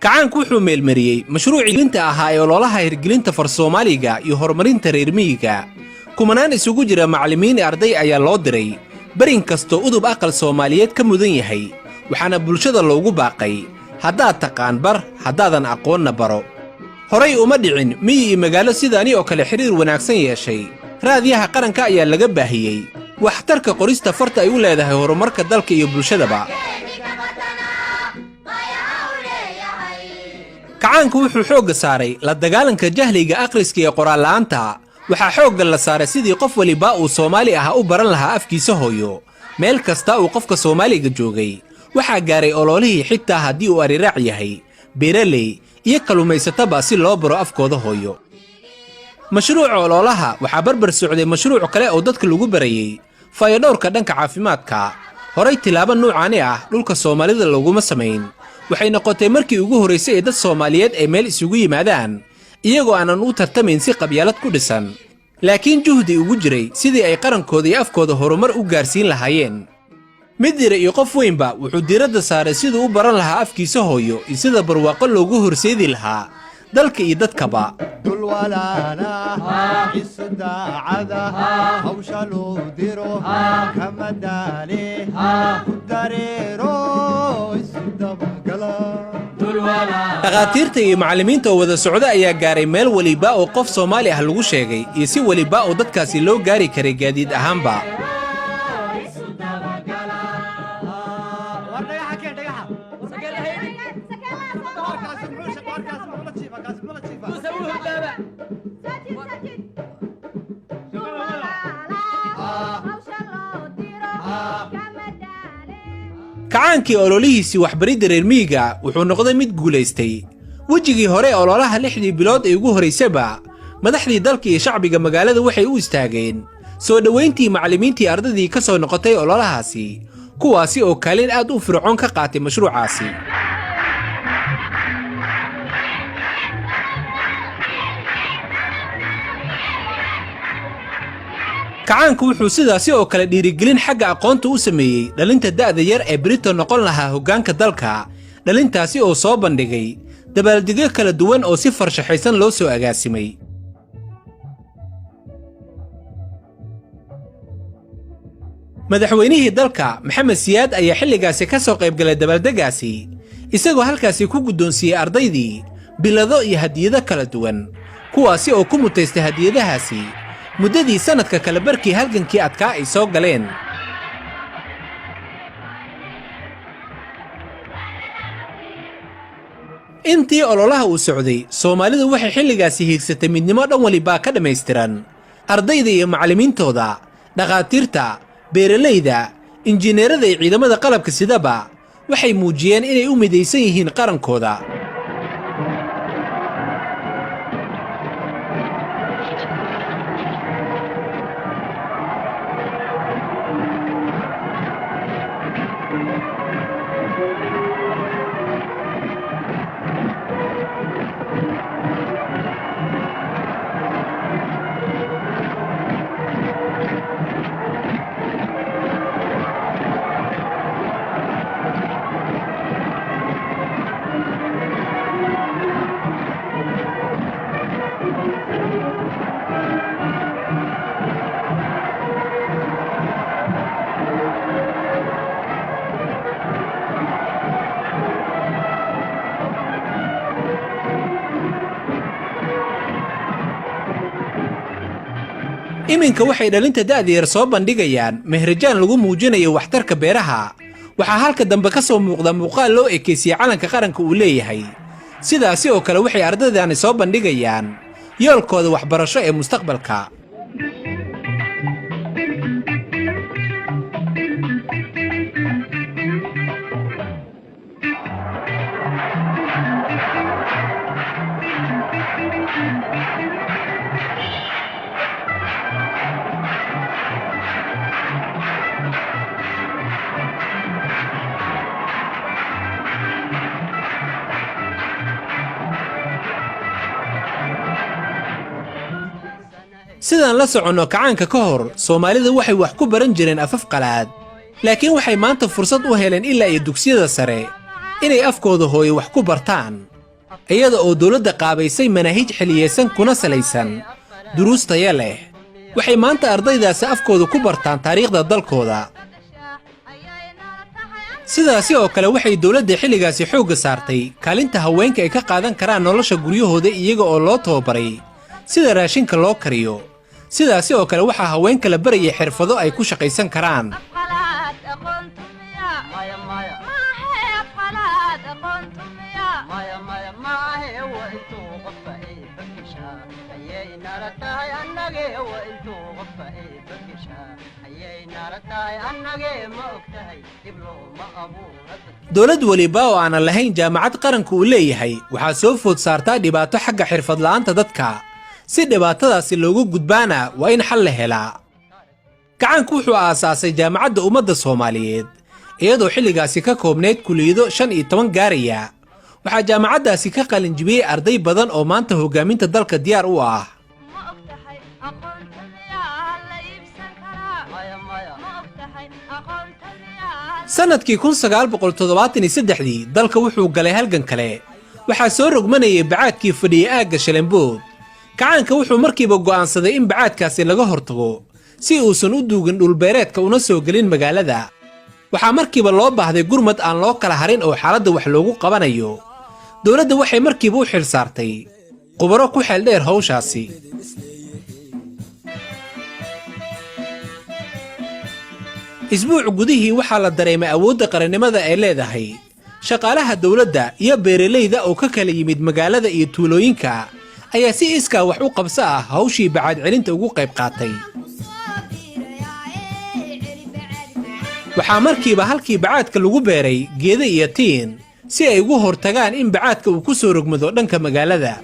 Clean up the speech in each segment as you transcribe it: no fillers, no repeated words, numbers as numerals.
Kacaanku wuxuu meelmariyey mashruucii linta ahaa ee ololaha hirgelinta far Soomaaliga iyo horumarinta reer miyiga. Kumanaan isugu jira macallimiin, arday ayaa loo diray berin kastoo udub aqal Soomaaliyeed ka mudan yahay, waxaana bulshada loogu baaqay: haddaad taqaan bar, haddaadan aqoonna baro. Horay uma dhicin miyi iyo magaalo sidaani oo kale xidhiir wanaagsan yeeshay. Raadiyaha qaranka ayaa laga baahiyey waxtarka qorista farta ay u leedahay horumarka dalka iyo bulshadaba. Kacaanku wuxuu xoogga saaray la dagaalanka jahliga akhriska iyo qoraalla'aanta. Waxaa xoogga la saaray sidii qof waliba uu Soomaali ah u baran lahaa afkiisa hooyo. Meel kasta uu qofka Soomaaliga joogay waxaa gaaray ololihii, xitaa haddii uu ariraac yahay, beeraley iyo kalluumaysataba, si loo baro afkooda hooyo. Mashruuca ololaha waxaa barbar socday mashruuc kale oo dadka lagu barayey fayadhowrka dhanka caafimaadka. Horay tilaabo nuucaani ah dhulka Soomaalida looguma samayn. Waxay noqotay markii ugu horraysay ee dad Soomaaliyeed ay meel isugu yimaadaan iyagoo aanan u tartamayn si qabyaalad ku dhisan, laakiin juhdi ugu jiray sidii ay qarankooda iyo afkooda horumar u gaarsiin lahaayeen. Mid yar iyo qof weynba wuxuu diiradda saaray siduu u baran lahaa afkiisa hooyo iyo sida barwaaqo loogu horseedi lahaa dalka iyo dadkaba. Dul walaala isu daacada, hawsha loo diro kama daale, ku dareero isu dabagala. Dhakhaatiirta iyo macallimiinta oo wada socda ayaa gaaray meel weliba oo qof Soomaali ah lagu sheegay iyo si weliba oo dadkaasi loo gaari karay gaadiid ahaanba. Kacaankii ololihiisii waxbaridda reer miyiga wuxuu noqday mid guulaystay. Wejigii hore ee ololaha, 6dii bilood ee ugu horraysaba, madaxdii dalka iyo shacbiga magaalada waxay u istaageen soo dhowayntii macallimiintii ardaydii ka soo noqotay ololahaasi, kuwaasi oo kaalin aad u fircoon ka qaatay mashruucaasi. Kacaanku wuxuu sidaasi oo kale dhiirigelin xagga aqoonta u sameeyey dhalinta da'da yar ee berito noqon lahaa hoggaanka dalka, dhalintaasi oo soo bandhigay dabaaldegyo kala duwan oo si farshaxaysan loo soo agaasimay. Madaxweynihii dalka, Maxamed Siyaad, ayaa xilligaasi ka soo qaybgalay dabaaldeggaasi, isagoo halkaasi ku guddoonsiiyey ardaydii bilado iyo hadiyado kala duwan, kuwaasi oo ku mutaystay hadiyadahaasi muddadii sannadka kale barkii halgankii adkaa ay soo galeen. Intii ololaha uu socday, Soomaalidu waxay xilligaasi hiigsatay midnimo dhan walibaa ka dhammaystiran. Ardayda iyo macallimiintooda, dhakhaatiirta, beeralayda, injineerada iyo ciidamada qalabka sidaba waxay muujiyeen inay u midaysan yihiin qarankooda. Iminka waxay dhalinta da'da yar soo bandhigayaan mehrajaan lagu muujinayo waxtarka beeraha. Waxaa halka dambe ka soo muuqda muuqaal loo ekeysiyey calanka qaranka uu leeyahay. Sidaasi oo kale waxay ardaydani soo bandhigayaan yoolkooda waxbarasho ee mustaqbalka. Sidaan la soconno, kacaanka ka hor Soomaalida waxay wax ku baran jireen afaf qalaad, laakiin waxay maanta fursad u heleen ilaa iyo dugsiyada sare inay afkooda hooyo wax ku bartaan. Iyada oo dowladda qaabaysay manaahiij xiliyeysan kuna salaysan duruus taya leh, waxay maanta ardaydaasi afkooda ku bartaan taariikhda dalkooda. Sidaasi oo kale, waxay dowladda xilligaasi xoogga saartay kaalinta haweenka ay ka qaadan karaan nolosha guryahooda, iyaga oo loo tababaray sida raashinka loo kariyo. Sidaasi oo kale, waxaa haweenka la barayay xirfado ay ku shaqaysan karaan. Afqalaad aqoontu miya? Maahe, afqalaad aqoontu miya? Maya, maya, maahe. Wa intuu qofka ay bakishaa ayay nala tahay annage. Wa intuu qofka ay bakishaa ayay nala tahay annage. Ma og tahay dib looma abuura dadka? Dowlad weliba oo aanan lahayn jaamacad qaranku uu leeyahay waxaa soo food saartaa dhibaato xagga xirfad la'aanta dadka. Si dhibaatadaasi loogu gudbaana, waa in xal la helaa. Gacaanku wuxuu aasaasay Jaamacadda Ummadda Soomaaliyeed, iyadoo xilligaasi ka koobnayd kuliyado 15 gaaraya. Waxaa jaamacaddaasi ka qalinjibiyey arday badan oo maanta hoggaaminta dalka diyaar u ah. Ma og tahay aqoonta miyaa la iibsan karaa? Maya, maya. Ma og tahay aqoonta miyaa? Sannadkii 1973-dii dalka wuxuu galay halgan kale. Waxaa soo rogmanayay bacaadkii fadhiyey aagga Shalambood. Kacaanka wuxuu markiiba go'aansaday in bacaadkaasi laga hortago si uusan u duugin dhulbeereedka una soo gelin magaalada. Waxaa markiiba loo baahday gurmad aan loo kala harin oo xaaladda wax loogu qabanayo. Dowladda waxay markiiba u xil saartay khubaro ku xeeldheer hawshaasi. Isbuuc gudihii waxaa la dareemay awoodda qarannimada ay leedahay. Shaqaalaha dowladda iyo beeralayda oo ka kala yimid magaalada iyo tuulooyinka ayaa si iskaa wax u qabso ah hawshii bacaad celinta ugu qayb qaatay. Waxaa markiiba halkii bacaadka lagu beeray geeda iyo tiin si ay ugu hortagaan in bacaadka uu ku soo rogmado dhanka magaalada.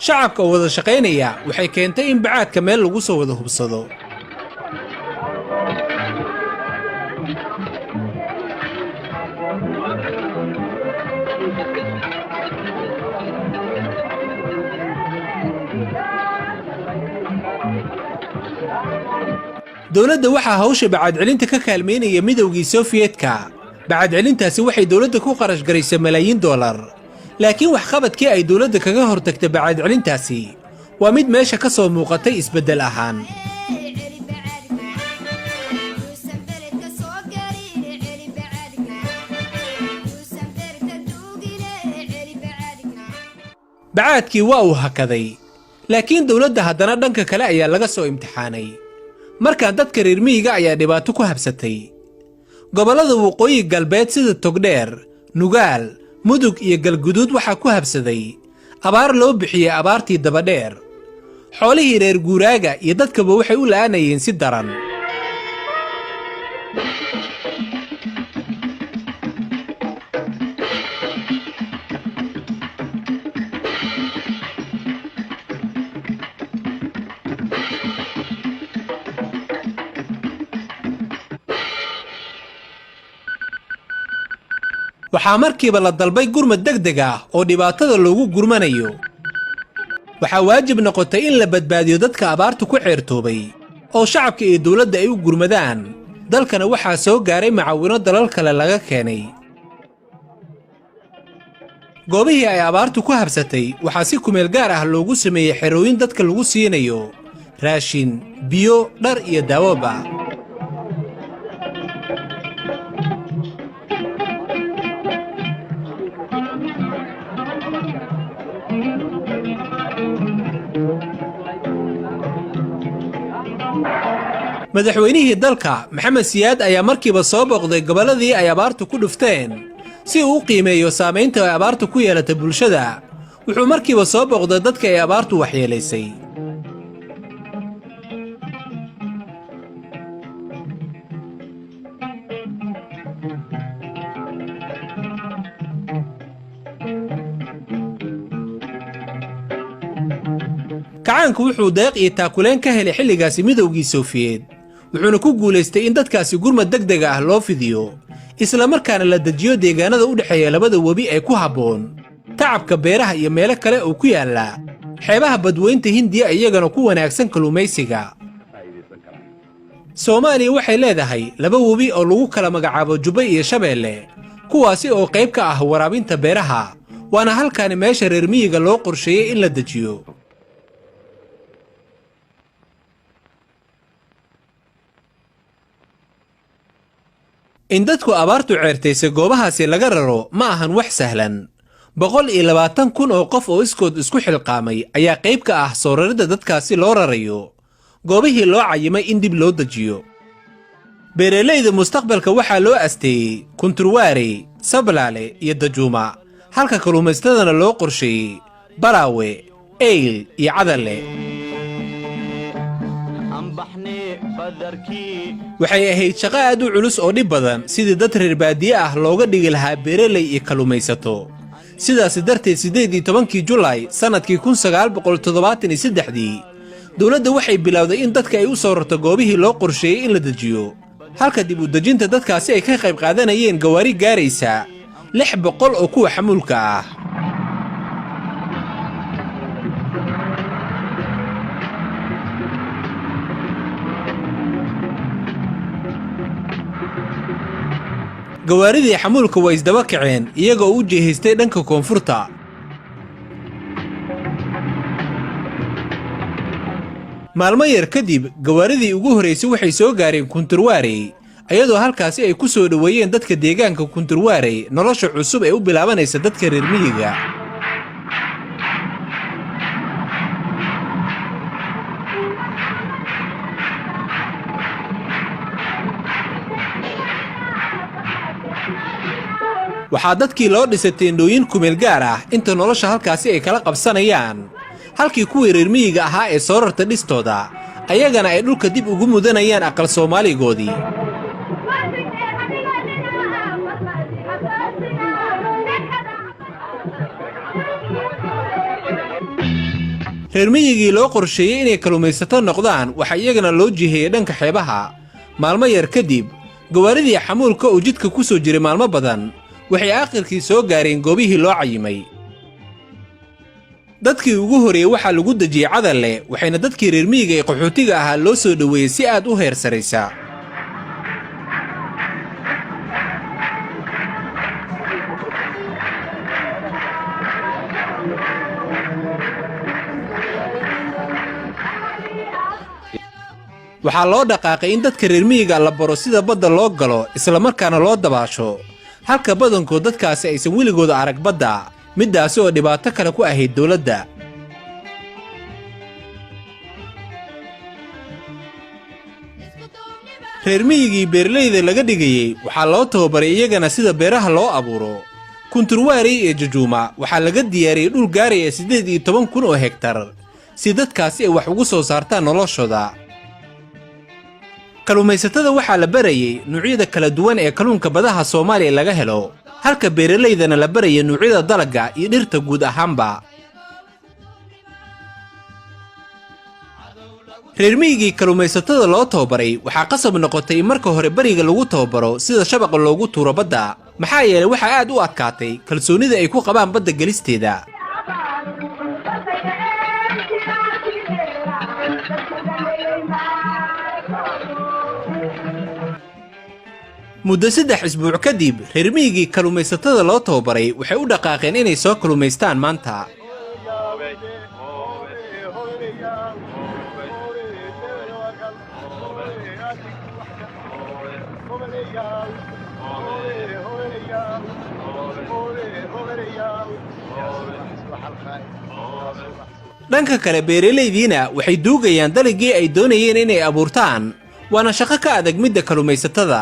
Shacabka oo wada shaqaynaya waxay keentay in bacaadka meel lagu soo wada hubsado. Dowladda waxaa hawsha bacaadcelinta ka kaalmeynaya Midowgii Sofiyeetka. Bacaadcelintaasi waxay dowladda ku qarash garaysay malaayiin dollar, laakiin waxqabadkii ay dowladda kaga hortagtay bacaadcelintaasi waa mid meesha ka soo muuqatay isbeddel ahaan. Yuusan beledka soo gelin, celi bacaadka. Yuusan beerta duugine, celi bacaadka. Bacaadkii waa uu hakaday, laakiin dowladda haddana dhanka kale ayaa laga soo imtixaanay. Markaan dadka reer miyiga ayaa dhibaato ku habsatay. Gobollada waqooyi galbeed sida Togdheer, Nugaal, Mudug iyo Galguduud waxaa ku habsaday abaar loo bixiyey abaartii Dabadheer. Xoolihii reer guuraaga iyo dadkaba waxay u la'aanayeen si daran. Waxaa markiiba la dalbay gurmad deg deg ah oo dhibaatada loogu gurmanayo. Waxaa waajib noqotay in la badbaadiyo dadka abaartu ku ceertoobay oo shacabka iyo dowladda ay u gurmadaan. Dalkana waxaa soo gaaray macaawino dalal kale laga keenay. Goobihii ay abaartu ku habsatay waxaa si kumeel gaar ah loogu sameeyey xerooyin dadka lagu siinayo raashin, biyo, dhar iyo daawoba. Madaxweynihii dalka, Maxamed Siyaad, ayaa markiiba soo booqday gobolladii ay abaartu ku dhufteen si uu u qiimeeyo saamaynta ay abaartu ku yeelatay bulshada. Wuxuu markiiba soo booqday dadka ay abaartu waxyeelaysay. Kacaanku wuxuu deeq iyo taakuleen ka helay xilligaasi Midowgii Sofiyeed, wuxuuna ku guulaystay in dadkaasi gurmad deg dega ah loo fidiyo, isla markaana la dejiyo deegaanada u dhexeeya labada webi ee ku habboon tacabka beeraha iyo meelo kale oo ku yaalla Xeebaha Badweynta Hindiya iyagana ku wanaagsan kalluumaysiga. Soomaaliya waxay leedahay laba webi oo lagu kala magacaabo Jubba iyo Shabeelle, kuwaasi oo qayb ka ah waraabinta beeraha, waana halkaani meesha reer miyiga loo qorsheeyey in la dejiyo. In dadku abaartu ceertaysa goobahaasi laga raro ma ahan wax sahlan. 120,000 oo qof oo iskood isku xilqaamay ayaa qayb ka ah soo raridda dadkaasi loo rarayo goobihii loo cayimay in dib loo dejiyo. Beeralayda mustaqbalka waxaa loo asteeyey Kunturwaarey, Sablaale iyo Dajuuma, halka kalluumaystadana loo qorsheeyey Baraawe, Eyl iyo Cadalle. Waxay ahayd shaqo aad u culus oo dhib badan sidii dad reer baadiye ah looga dhigi lahaa beeraley iyo kalluumaysato. Sidaasi darteed, 18-kii Julaay sannadkii 1973-dii, dowladda waxay bilowday in dadka ay u soo rarto goobihii loo qorsheeyey in la dejiyo, halka dib u dejinta dadkaasi ay ka qayb qaadanayeen gawaari gaaraysa 600 oo kuwa xamuulka ah. Gawaaridii xamuulka waa isdaba kaceen iyagoo u jihaystay dhanka koonfurta. Maalmo yar kadib, gawaaridii ugu horraysay waxay soo gaareen Kunturwaarey, iyadoo halkaasi ay ku soo dhoweeyeen dadka deegaanka Kunturwaarey nolosha cusub ee u bilaabanaysa dadka reer miyiga. Waxaa dadkii loo dhisay teendhooyin kumeel gaar ah inta nolosha halkaasi ay kala qabsanayaan, halkii kuwii reer miyiga ahaa ee soo rarta dhistooda ayagana ay dhulka dib ugu mudanayaan aqal Soomaaligoodii. Reer miyigii loo qorsheeyey inay kalluumaysato noqdaan waxaa iyagana loo jiheeyey dhanka xeebaha. Maalmo yar kadib, gawaaridii xamuulka oo jidka ku soo jiray maalmo badan waxay aakhirkii soo gaareen goobihii loo cayimay. Dadkii ugu horreeyey waxaa lagu dejiyey Cadalle, waxayna dadkii reer miyiga ee qaxootiga ahaa loo soo dhoweeyey si aad u heer saraysa. Waxaa loo dhaqaaqay in dadka reer miyiga la baro sida badda loo galo islamarkaana loo dabaasho, halka badankood dadkaasi aysan weligooda arag badda, middaasi oo dhibaato kale ku ahayd dowladda. Reer miyigii beeralayda laga dhigayey waxaa loo tababaray iyagana sida beeraha loo abuuro. Kunturwaarey iyo Jajuuma waxaa laga diyaariyey dhul gaaraya 18,000 oo hegtar si dadkaasi ay wax ugu soo saartaan noloshooda. Kalluumaysatada waxaa la barayey nuucyada kala duwan ee kalluunka badaha Soomaaliya laga helo, halka beeralaydana la barayay nuucyada dalagga iyo dhirta guud ahaanba. Reer miyigii kalluumaysatada loo tababaray waxaa qasab noqotay in marka hore beriga lagu tababaro sida shabaqa loogu tuuro badda, maxaa yeelay waxaa aad u adkaatay kalsoonida ay ku qabaan badda gelisteeda. Muddo 3 isbuuc kadib, reer miyigii kalluumaysatada loo tababaray waxay u dhaqaaqeen inay soo kalluumaystaan maanta. Dhanka kale, beeralaydiina waxay duugayaan dalaggii ay doonayeen inay abuurtaan, waana shaqo ka adag midda kalluumaysatada.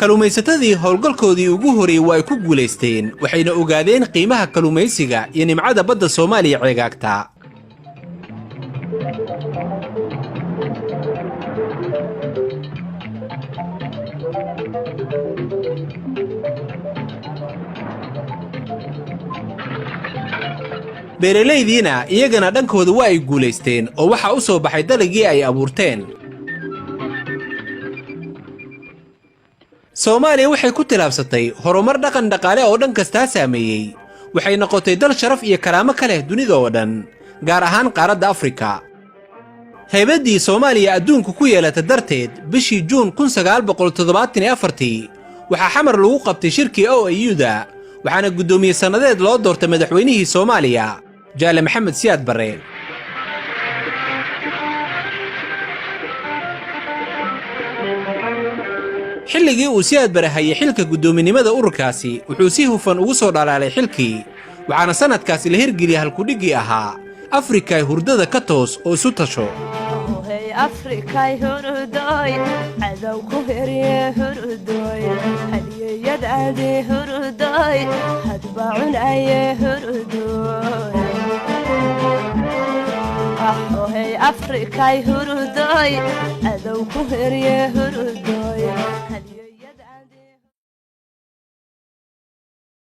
Kalluumaysatadii howlgalkoodii ugu horreeyey waa ay ku guulaysteen, waxayna ogaadeen qiimaha kalluumaysiga iyo nimcada badda Soomaaliya ceegaagta. Beeralaydiina iyagana dhankooda waa ay guulaysteen oo waxaa u soo baxay dalagii ay abuurteen. Soomaaliya waxay ku tillaabsatay horumar dhaqan dhaqaale oo dhan kastaa saameeyey. Waxay noqotay dal sharaf iyo karaamo ka leh dunida oo dhan, gaar ahaan qaaradda Afrika. Haybaddii Soomaaliya adduunku ku yeelata darteed, bishii Juun 1974-tii waxaa Xamar lagu qabtay shirkii OAU-da, waxaana guddoomiye sannadeed loo doortay madaxweynihii Soomaaliya, Jaale Maxamed Siyaad Barre. Xilligii uu Siyaad Barre hayay xilka guddoominimada ururkaasi, wuxuu si hufan ugu soo dhalaalay xilkii, waxaana sannadkaasi la hirgeliyey halkudhiggii ahaa "Afrikay hurdada ka toos oo isu tasho". Hey Afrikay hurudoy, cadow ku herye hurudoy, hadiyeyadaadi hurudoy, hadba cunaye hurudoy. Hey Afrikay hurudoy, cadow ku herye hurudoy, hadiyeyadaadi.